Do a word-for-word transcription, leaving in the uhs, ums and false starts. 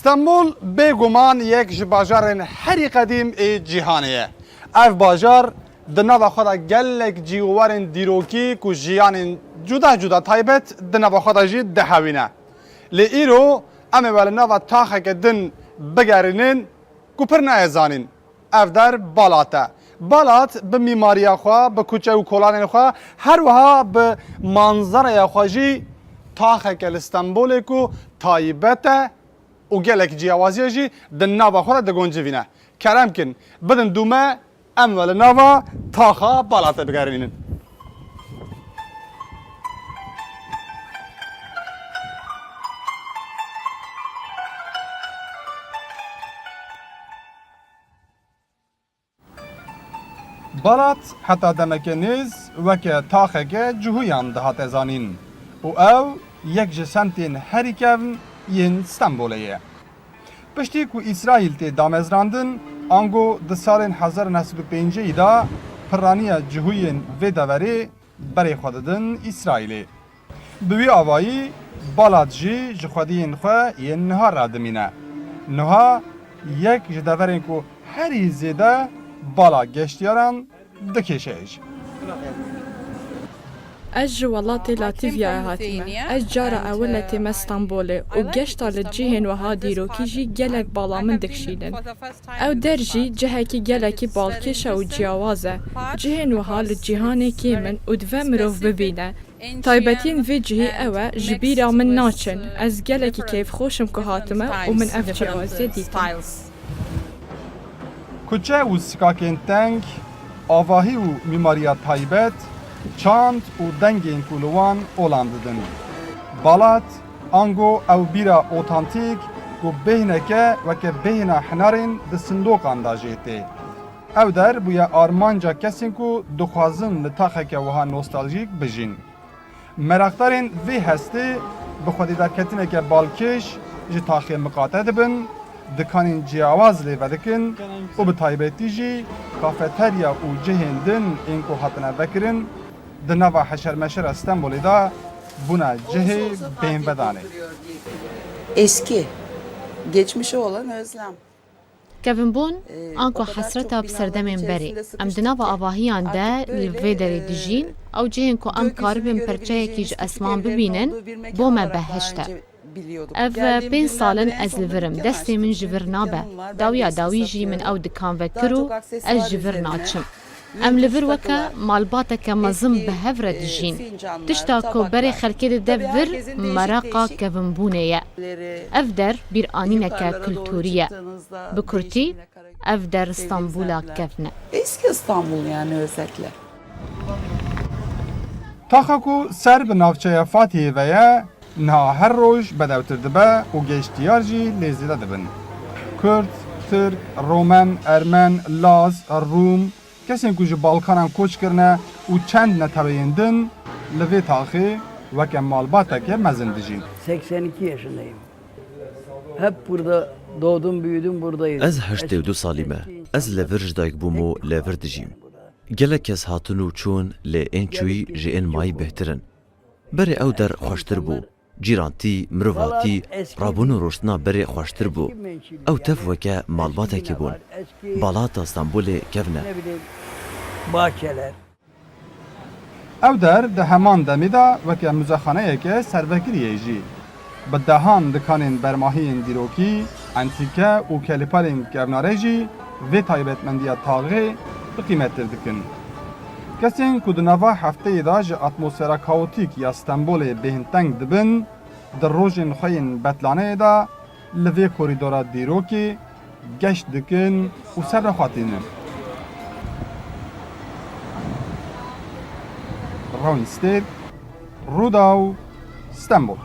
Stenbol bêguman yek ji bajarên herî qedîm ê cîhanê ye. Ev bajar di nava xwe de gelek cîwarên dîrokî ku jiyanên cuda cuda taybet di nava xwe de jî dihewîne. Lê îro em ê we li nava taxeke din bigerînin ku pir nayê zanîn. Ev der Balat e. Balat bi mîmariya xwe, bi kuçe û kolanên xwe, her wiha bi manzaraya xwe jî taxeke li Stenbolê ku taybet e û gelek ciyawaziyê jî di nava xwe de diguncivîne. Kerem kin, bidin dû me, em we li nava taxa Balatê bigerînin. Balat heta demeke nêz weke taxeke cihûyan dihate zanîn û ew yek ji semtên herî kevn yên Stenbolê ye. Piştî ku Îsraîl tê damezrandin, ango di salên hezar û neh sed û pêncî de piraniya cihûyên vê deverê berê xwe didin Îsraîlê. Bi wî avayî Balat jî ji xwediyên xwe yên niha re dimîne. Niha yek ji deverên ku herî zêde bala geştiyaran dikêşe jî. Ez ji welatê Latviyayê hatime. Ez cara ewil e tême Stenbolê û geşta li cihên wiha dîrokî jî gelek bala min dikişînin. Ew der jî cihekî gelekî balkêş e û ciyawaz e. Cihên wiha li cîhanê kêm in û divê mirov bibîne. Taybetiyên vê cihê ew e, ji bîra min naçin. Ez gelekî keyfxweş im ku hatime û min ev ciyawaziyê dîtin. Kuçe û sikakên teng, avahî û mîmariya taybet, çand û dengên ku li wan olan didin. Balat, ango ew bîra otantîk ku bêhneke weke bêhna hinarên di sindoqan de jê tê. Ew der bûye armanca kesên ku dixwazin li taxeke wiha nostaljîk bijîn. Meraqdarên vê hestê bi xwedîdarketineke balkêş ji taxê miqate dibin, dikanên ciyawaz lê vedikin û bi taybetî jî kafeterya û cihên din ên ku hatine vekirin, di nava heşermeşera Stenbolê de bûne cihê bêhnvedanê. Eski, geçmişe olan özlem. Kevinbûn, anku hesreta bi serdemên berê. Em di nava avahiyan de li vê derê dijîn, ew cihên ku em karibin perçeyekî ji esman bibînin, bo me behişt e. Ev pênc sal in ez li vir im, destê min ji vir nabe. Dawiya dawî jî min ew dikan vekir û ez ji vir naçim. Em li vir weke malbateke mezin bi hev re dijîn. Tişta ku berê xelkê dide vir, meraqa kevinbûnê ye. Ev der bîranîneke kulturî ye. Bi kurtî, ev der Stenbula kevn e. Eski İstanbul yani özetle. Taxa ku ser bi navçeya Fatihê ve ye, niha her roj bedewtir dibe û geştiyar jî lê zêde dibin. Kurd, Tirk, Romen, Ermen, Laz, Rûm, kesên ku ji Balkanan koç kirine û çend neteweyên din li vê taxê weke malbateke mezin dijîn. Seksen iki yaşındayım. Hep burada doğdum, büyüdüm, buradayız. Ez heştê û du salî me. Ez li vir ji dayik bûm û li vir dijîm. Gelek kes hatin û çûn, lê ên çûyî ji ên mayî bêhtir in. Berê ew der xweştir bû. Cîrantî, mirovatî, rabûn û roştina berê xweştir bû. Ew tev weke malbatekî bûn. Balata Stenbolê kevn e. Bahçeler. Ew der di heman demê de weke muzexaneyeke servekirî ye jî. Bi dehan dikanên bermahiyên dîrokî, entîke û kelîpalên kevnare jî vê taybetmendiya taxê bi qîmettir dikin. Kesên ku di nava hefteyê de ji atmosfera kaotîk ya Stenbolê bêhnteng dibin, di rojên xwe yên betlaneyê de li vê korîdora dîrokê geşt dikin û ser re xwe tînin. Rawîn Stêr, Rûdaw, Stenbol.